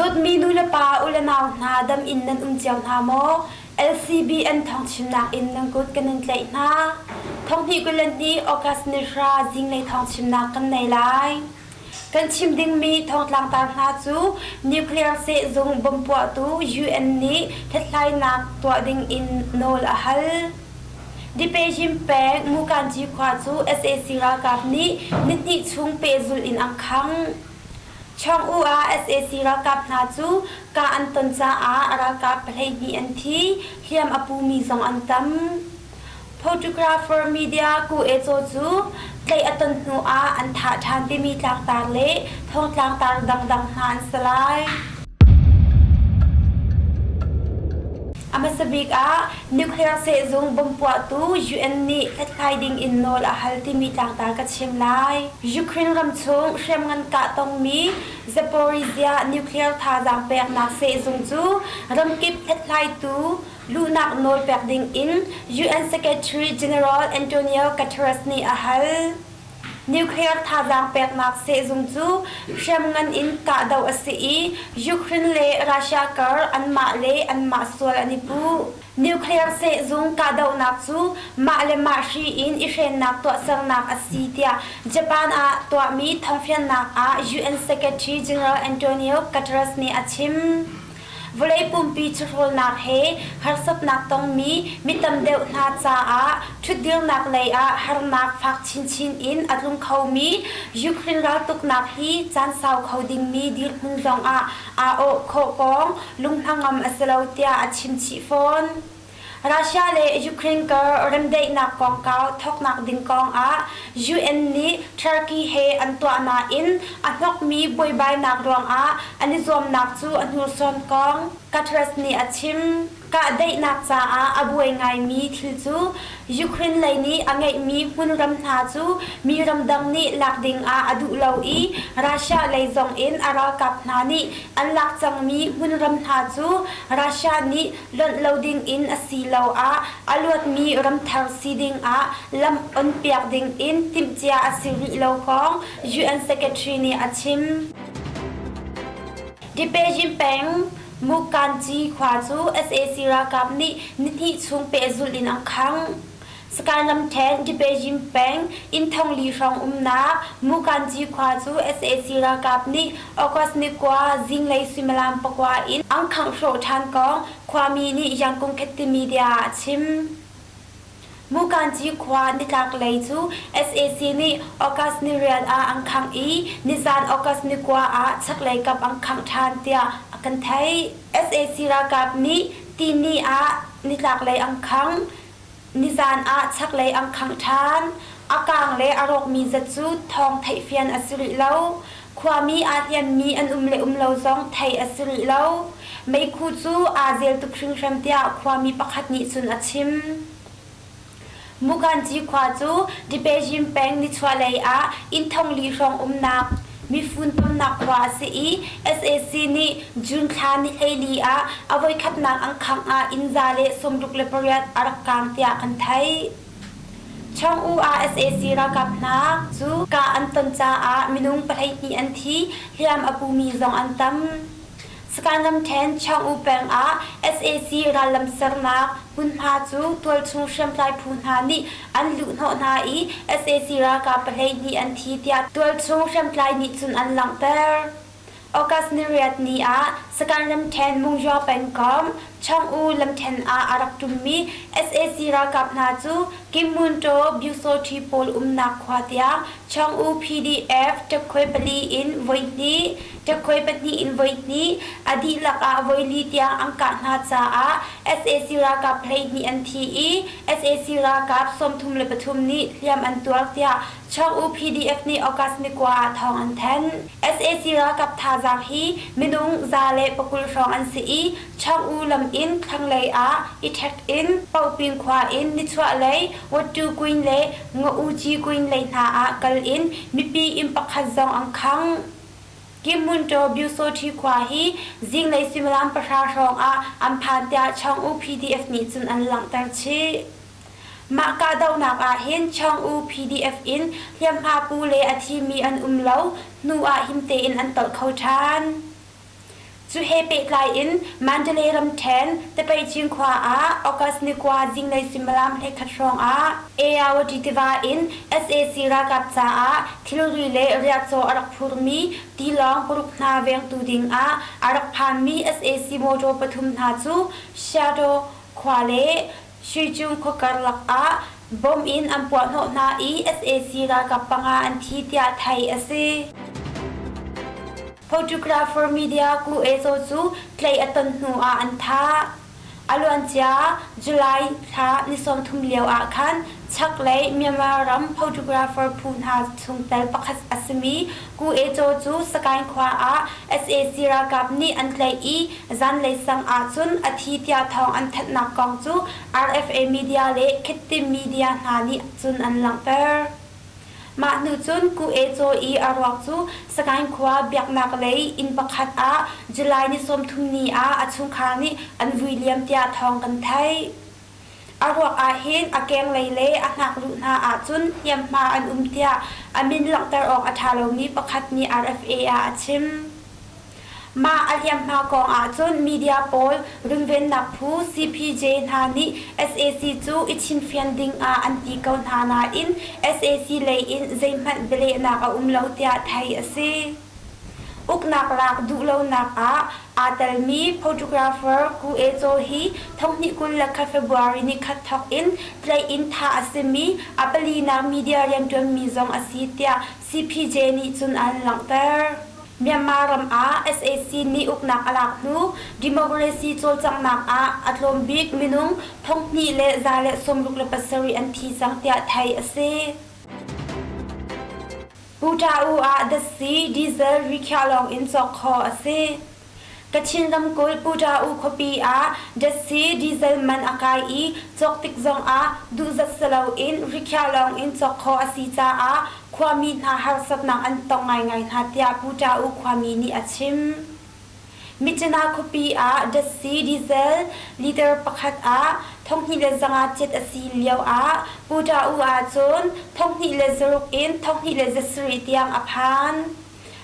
Dawtmi nulepa ulenau hna dam in nan um cio hna maw? LCBN thawngchimnak in nan kut kan in tlaih hna. Thonghnih 22 August ni hra zinglei thawngchimnak kan nei lai. Kan chim dingmi thawngtlangtar hna cu nuclear sehzung bomb puahtu UN nih hlathlainak tuah ding in nawl a hal. Dipejim peng Mukanji khua cu sac ralkap nih nihnih chung pehzulh in an khangh. Chawng-U ah sac ralkap hna cu kah an ton caah ralkap 12 an thi, hliam a pumi zong an tam. Photographer media Ku Ecaw cu tlaih a ton hnu ah an thah ṭhan timi tlangtar le thawngtlangtar dangdang hna an si lai. A hmasa bik ah nuclear sehzung bomb puahtu UN nih hlathlai ding in nawl a hal timi tlangtar ka chim lai. Ukraine ramchung hriamngan kah tongmi Zaporizhzhia nuclear thazaang peknak sehzung cu ramkip hlathlaitu luhnak nawl pek ding in UN Secretary General Antonio Guterres nih a hal. Nuclear thazaang peknak sehzung cu hriamngan in kahdoh a si i Ukraine le Russia kar anmah le anmah sual an i puh. Nuclear sehzung kahdohnak cu mah le mah hri in i hrennak tuahsernak a si tiah Japan ah tuahmi thawngfiannak ah UN Secretary General Antonio Guterres nih a chim. Vawlei pumpi chawhrawlnak he harsatnak tongmi mi tam deuh hna caah ṭhutdirnak lei ah harnak fak chinchin in a tlung khomi Ukraine raltuknak hi caan sau kho dingmi dirhmun zongah aa awh khawh kong lunghnangam a si lo tiah a chim chih fawn. Russia le Ukraine kar remdaihnak kongkau thawknak ding kongah UN nih Turkey he an tuah nain a hnokmi buaibainak ruangah an i zuamnak cu a hnursuan kong Guterres nih a chim. Kahdaihnak caah a buai ngaimi thil cu Ukraine lei nih a ngeihmi hmunram hna cu mi ramdang nih lak dingah a duh lo i Russia lei zongin a ralkap hna nih an lak cangmi hmunram hna cu Russia nih lonh lo dingin asiloah a luatmi ramthar si dingah lam onpiak dingin timhcia a si rih lo kong UN Secretary nih a chim. Dipejin peng Mukanci khua cu sac ralkap nih nihnih chung pehzulh in an khangh. Sagaing ramṭhen Dipejin peng inn thongli hrawng umnak Mukanci khua cu sac ralkap nih August ni kua zinglei suimilam pakua in an khangh hrawh ṭhan kong khuami nih Yangon Khetti Media ah a chim. Mukanci khua nitlaklei cu sac nih August ni riat ah an khangh i nizan August ni kua ah chaklei kap an khangh ṭhan tiah a kan theih. Sac ralkap nih tihni ah nitlaklei an khangh. Nizan ah chaklei an khangh ṭhan. A kaang le a rawkmi zat cu thawng theihfian a si rih lo. Khuami aa hliammi an um le um lo zong theih a si rih lo. Meikhu cu aa zel tuk hringhran tiah khuami pakhat nih cun a chim. Mukanci khua cu Dipejin peng nichuahlei ah inn thongli hrawng umnak mifun tamnak khua a si i sac nih June thla ni 14 ah a voikhatnak an khangh ah inn 168 a rak kaang tiah kan theih. Chawng-U ah sac ralkap hna cu kah an ton caah minung 12 an thi, hliam a pumi zong an tam. Sagaing ramṭhen Chawng-U peng ah sac rallam sernak hmunhma cu tualchung hriamtlai phu hna nih an luhhnawh hna i sac ralkap 12 an thi tiah tualchung hriamtlai nih cun an langhter. August ni riat ni ah Sagaing ramṭhen Mungzua pengkomh Chawng-U lamṭhen ah a rak ṭummi sac ralkap hna cu Kimmuntaw Byusawṭhi pawl umnak khua tiang Chawng-U PDF ṭakkhuai pali in voihnih, ṭakkhuai pahnih in voihnih, a dihlak ah voili tiang an kah hna caah sac ralkap 12 an thi i sac ralkap 33 nih hliam an tuar tiah Chawng-U PDF nih August ni kua ah thawng an thanh. Sac ralkap thazaang hi minung 120 hrawng an si i Chawng-U lam in thlanglei ah i ṭhek in Pohping khua in nichuahlei Wattu Queen le Nga-U-Ci Queen lei hna ah kal in mipi inn pakhat zong an khangh. Kimmuntaw Byusawṭhi khua hi zinglei suimilam pahra hrawng ah an phan tiah Chawng-U PDF nih cun an langhter chih. Mah kahdohnak ah hin Chawng-U PDF in hliamhma pu le a thimi an um lo hnu ah him tein an tolh kho ṭhan. Cu he pehtlai in Mandalay ramṭhen Tapeicing khua ah August ni kua zinglei suimilam 11 hrawng ah Ayawady tiva in sac ralkap caah thilri le riahcaw a rak phurmi tilawng paruk hna vengtu ding ah a rak phanmi sac motor pathum hna cu Shadow khua le Shuicung khua karlak ah bomb in an puahhnawh hna i sac ralkap panga an thi tiah theih a si. Photographer media Ku Ezo cu tlaih a ton hnu ah an thah. A luancia July thla ni 30 lio ah khan chaklei Myanmar ram photographer phu hna chungtel pakhat a simi Ku Eco cu Sagaing khua ah sac ralkap nih an tlaih i zanlei sang ahcun a thi tiah thawng an thanhnak kong cu RFA media le Khit Tim media hna nih cun an langhter. Mah hnu cun Ku Eco i a ruak cu Sagaing khua biaknak lei inn pakhat ah July ni 30 ni ah a chungkhar nih an vui liam tiah thawng kan theih. A ruak ahhin a kenglei le a hnakruh hna ahcun hliamhma an um tiah a min langhter awk a ṭha lomi pakhat nih RFA ah a chim. Mah a hliamhma kong ahcun media pawl runvennak phu CPJ hna nih sac cu i chimfian ding ah an ti ko hna nain sac lei in zeihmanh bialehnak a um lo tiah theih a si. Uknak lak duhlonak ah aa telmi photographer Ku Eco hi thonghnih 21 February nikhat thawk in tlaih in thah a simi a palinak media rianṭuanmi zong a si tiah CPJ nih cun an langhter. Myanmar ram ah sac nih uknak a lak hnu democracy cawlcanghnak ah a tlawm bik minung 2167 an thi cang tiah theih a si. Pu-ṭa-u ah datsi, diesel rikhiah lawng in cawk khawh a si. Kachin ramkulh Pu-ṭa-u khuapi ah datsi, diesel man a kai i cawk tik zongah duhzat si loin rikhiah lawng in cawk khawh a si caah khuami hna harsatnak an tong ngaingai hna tiah Pu-ṭa-u khuami nih a chim. Myitkyina khuapi ah datsi diesel liter pakhat ah 2500 cit a si lio ah Pu-ṭa-u ahcun 2600 in 2700 tiang a phan.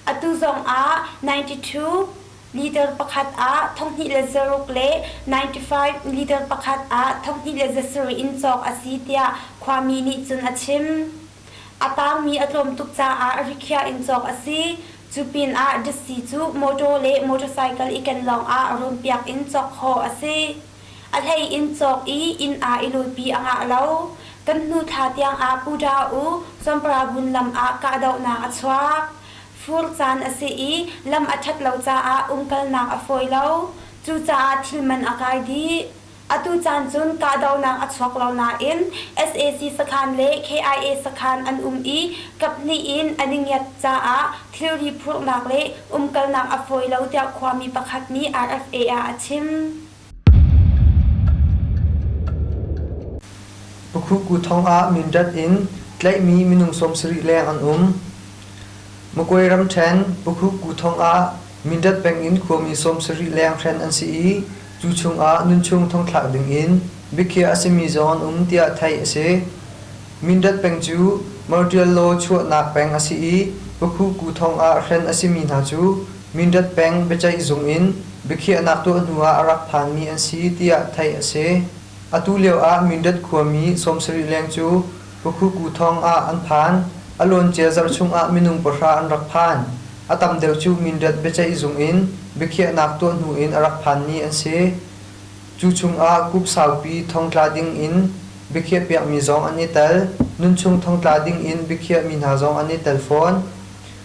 Atu zong ah 92 liter pakhat ah 2600 le 95 liter pakhat ah 2700 in cawk a si tiah khuami nih cun a chim. A tangmi a tlawm tuk caah rikhiah in cawk a si. Cu pinah datsi cu mawṭaw le motorcycle i ken lawngah runpiak in cawk khawh a si. A hlei in cawk i inn ah i luipi a ngah lo. Kan hnu thla tiangah Puda-u Somprabun lam ah kahdohnak a chuak. Fur caan a si i lam a ṭhat lo caah umkalnak a fawi lo. Cucaah thil man a kai dih. Atu caan cun kahdohnak a chuak lo nain sac sakhan le KIA sakhan an um i kaphnih in an i ngiat caah thilri phurhnak le umkalnak a fawi lo tiah khuami pakhat nih RFA ah a chim. Pakhuku thong ah mindat in tlaihmi minung 70 leng an um. Magway ramṭhen Pakhuku thong ah Mindat peng in khuami 70 leng hren an si i cu chungah nunchung thongthlak dingin biakhiah a simi zong an um tiah theih a si. Mindat peng cu martial law chuahnak peng a si i Pakhuku thong ah hren a simi hna cu Mindat peng biaceih zung in biakhiahnak tuah hnu ah a rak phanmi an si tiah theih a si. Atu lio ah Mindat khuami 70 leng cu Pakhuku thong ah an phan. A luancia zarh chungah minung pahra an rak phan. A tam deuh cu Mindat biaceih zung in biakhiahnak tuah hnu in a rak phanmi an si. Cu chungah kup saupi thongtla ding in biakhiahpiakmi zong an i tel. Nunchung thongtla ding in biakhiahmi hna zong an i tel fawn.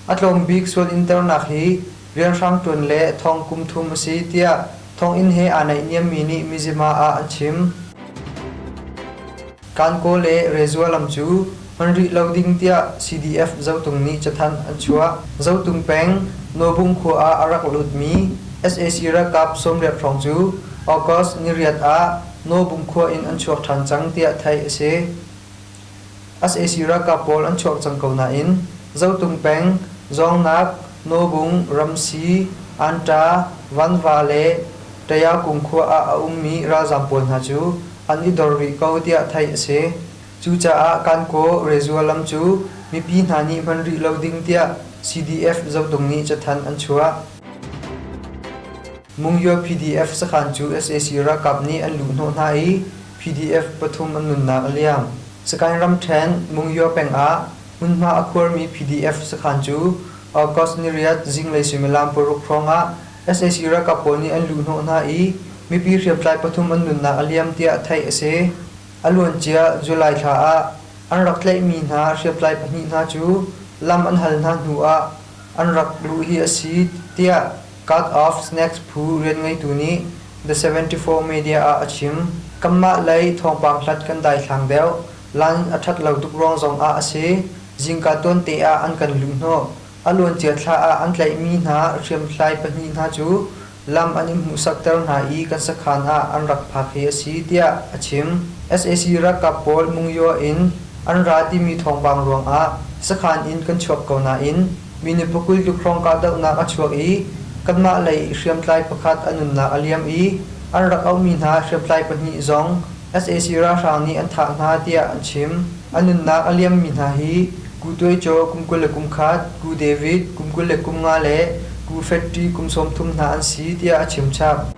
A tlawm bik sual internak hi rianhrang ṭuan le thong kum thum a si tiah thonginn he aa naihniammi nih Mizzima ah an chim. Kankaw le Rezua lam cu hman rih lo ding tiah CDF Zotung nih cathanh an chuah. Zotung peng Nawbung khua ah a rak lutmi sac ralkap 80 hrawng cu August niriat ah Nawbung khua in an chuak ṭhan cang tiah theih a si. Sac ralkap pawl an chuak cang ko nain Zotung peng Zawngnak, Nawbung, Ramsi, Anta, Vanva le Tayakung khua ah a ummi ralzaam pawl hna cu an i dor rih ko tiah theih a si. Cucaah Kankaw Rezua lam cu mipi hna nih hman rih lo ding tiah CDF Zotung nih cathanh an chuah. Mungyo PDF sakhan cu sac ralkap nih an luhhnawh hna i PDF pathum an nunnak a liam. Sagaing ramṭhen Mungyo peng ah hmunhma a khuarmi PDF sakhan cu August niriat zinglei suimilam paruk hrawng ah sac ralkap pawl nih an luhhnawh hna i mipi hriamtlai pathum an nunnak a liam tiah theih a si. A luancia July thla ah an rak tlaihmi hna hriamtlai pahnih hna cu lam an hal hna hnu ah an rak luh hi a si tiah Cut Off Snacks phu rianngeitu nih The 74 Media ah a chim. Kanmah lei thawngpang hlat kan daithlang deuh. Lan a ṭhat lo tuk ruang zong ah a si. Zingka tuante ah an kan luhhnawh. A luancia thla ah an tlaihmi hna hriamtlai pahnih hna cu lam an i hmuhsakter hna i kan sakhan ah an rak phak hi a si tiah a chim. Sac ralkap pawl Mungyaw in an ra timi thawngpang ruangah sakhan in kan chuak ko nain mini pakul tluk hrawng kahdohnak a chuak i kanmah lei hriamtlai pakhat a nunnak a liam i an rak auhmi hna hriamtlai pahnih zong sac ralhrang nih an thah hna tiah an chim. A nunnak a liammi hna hi Ku Tuai Caw kum 21, Ku David kum 25 le Ku Fetṭi kum 30 hna an si tiah a chimchap.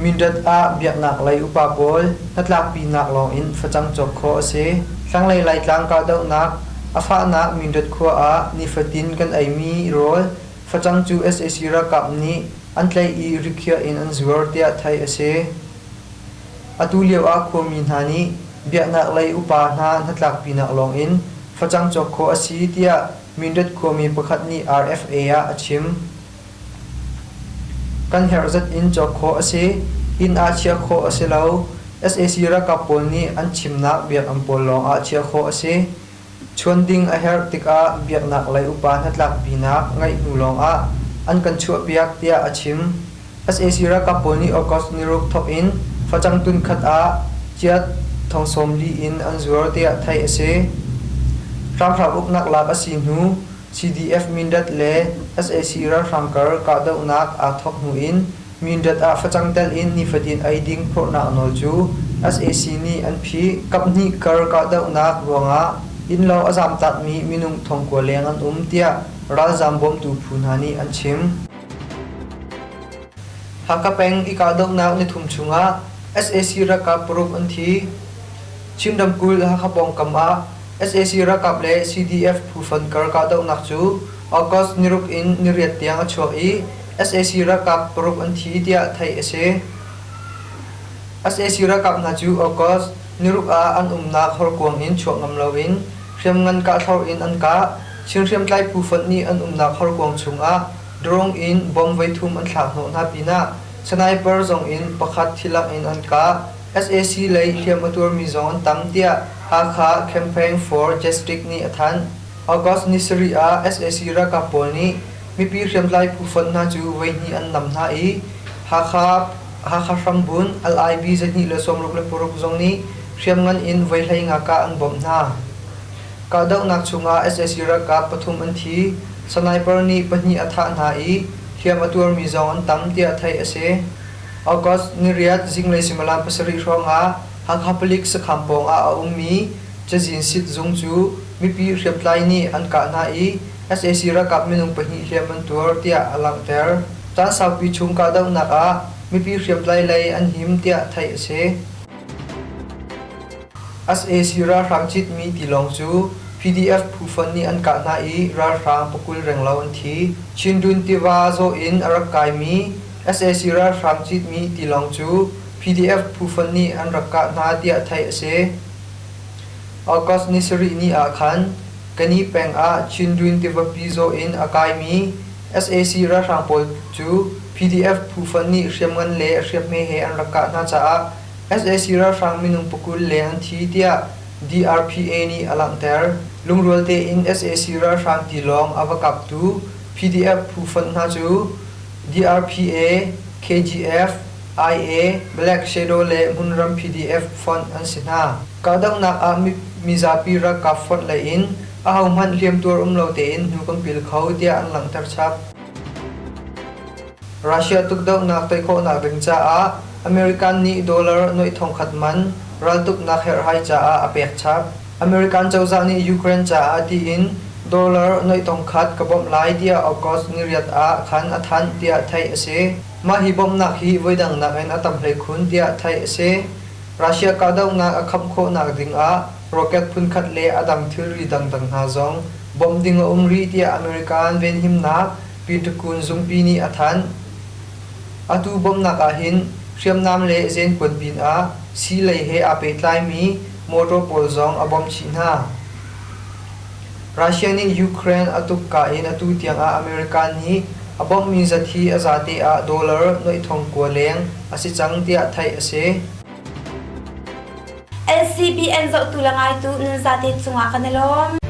Mindat ah biaknak lei upa pawl hnatlakpinak lawngin facang cawk khawh a si. Thlanglei Laitlang kahdohnak a fahnak Mindat khua ah nifatin kan eimi rawl facang cu sac ralkap nih an tlaih i rikhiah in an zuar tiah theih a si. Atu lio ah khuami hna nih biaknak lei upa hna hnatlakpinak lawngin facang cawk khawh a si tiah Mindat khuami pakhat nih RFA ah a chim. Kan herh zat in cawk khawh a si. Inn ah chiah khawh a si lo. Sac ralkap pawl nih an chimnak biakam pawl lawng ah chiah khawh a si. Chuan ding a herh tikah biaknak lei upa hnatlakpinak ngeih hnu lawng ah an kan chuahpiak tiah a chim. Sac ralkap pawl nih August niruk thawk in facang tun khat ah ciat thong 40 in an zuar tiah theih a si. Hramhram uknak lak a si hnu CDF Mindat le sac ralhrang kar kahdohnak aa thawk hnu in Mindat ah facang telh in nifatin eiding phorhnak nawl cu sac nih an phih. Kaphnih kar kahdohnak ruangah innlo a zaamtakmi minung thongkua leng an um tiah ralzaam bawmtu phu hna nih an chim. Hakha peng i kahdohnak nithum chungah sac ralkap paruk an thi. Chin ramkulh Hakha pawngkam ah sac ralkap le CDF phu fonh kar kahdohnak cu August niruk in niriat tiang a chuak i sac ralkap paruk an thi tiah theih a si. Sac ralkap hna cu August niruk ah an umnak horkuang in chuak ngam loin hriamngan kahthlorh in an kah. Chin hriamtlai phu fonh nih an umnak horkuang chungah drone in bomb voithum an thlak hnawh hna pinah sniper zong in pakhat thilak in an kah. Sac lei hliam a tuarmi zong an tam tiah Hakha Campaign for Justice nih a thanh. August ni sarih ah sac ralkap pawl nih mipi hriamtlai phu fonh hna cu voihnih an nam hna i Hakha Hakha hrambun LIB 266 zong nih hriamngan in voi 15 kah an bawmh hna. Kahdohnak chungah sac ralkap pathum an thi. Sniper nih pahnih a thah hna i hliam a tuarmi zong an tam tiah theih a si. August niriat zinglei suimilam pasarih hrawngah Hakha palik sakhan pawng ah a ummi cazin sit zung cu mipi hriamtlai nih an kah hna i sac ralkap minung pahnih hliam an tuar tiah a langhter. Caan saupi chung kahdohnak ah mipi hriamtlai lei an him tiah theih a si. Sac ralhrang citmi tilawng cu PDF phu fonh nih an kah hna i ralhrang pakul renglo an thi. Chindwin tiva zawh in a rak kaimi sac ralhrang citmi tilawng cu PDF phu fonh nih an rak kah hna tiah theih a si. August ni sarih ni ah khan Kani peng ah Chindwin tivapi zawh in a kaimi sac ralhrang pawl cu PDF phu fonh nih hriamngan le hriamhme he an rak kah hna caah Sac ralhrang minung pakul leng an thi tiah DRPA nih a langhter. Lungrual tein sac ralhrang tilawng a va kaptu PDF phu fonh hna cu DRPA, KGF, IA, Black Shadow le hmunram PDF fonh an si hna. Kahdohnak ah mizapi ralkap fonh lei in ahohmanh hliamtuar um lo tein hnu kan pil kho tiah an langhter chap. Russia tukdohnak tei khawhnak ding caah American nih dollar nuaih thongkhat man raltuknak herhhai caah a pek chap. American cozah nih Ukraine caah tiin Dollar noi tong khat ka bawmh lai tiah August niriat ah khan a thanh tiah theih a si. Mah hi bawmhnak hi voidang nakin a tam hlei khun tiah theih a si. Russia kahdohnak a khamh khawhnak dingah rocket phunkhat le a dang thilri dangdang hna zong bawmh ding a um rih tiah American venhimnak Pentagon zungpi nih a thanh. Atu bawmhnak ahhin hriamnam le zenkuan pinah sii lei he aa pehtlaimi motor pawl zong a bawmh chih hna. Russia nih Ukraine a tuk ka in atu tiangah America nih a bawmhmi zat hi a zate ah dollar 9,000 leng a si cang tiah theih a si. LCBN zohtu le ngaitu nan zate cungah kan i lawm.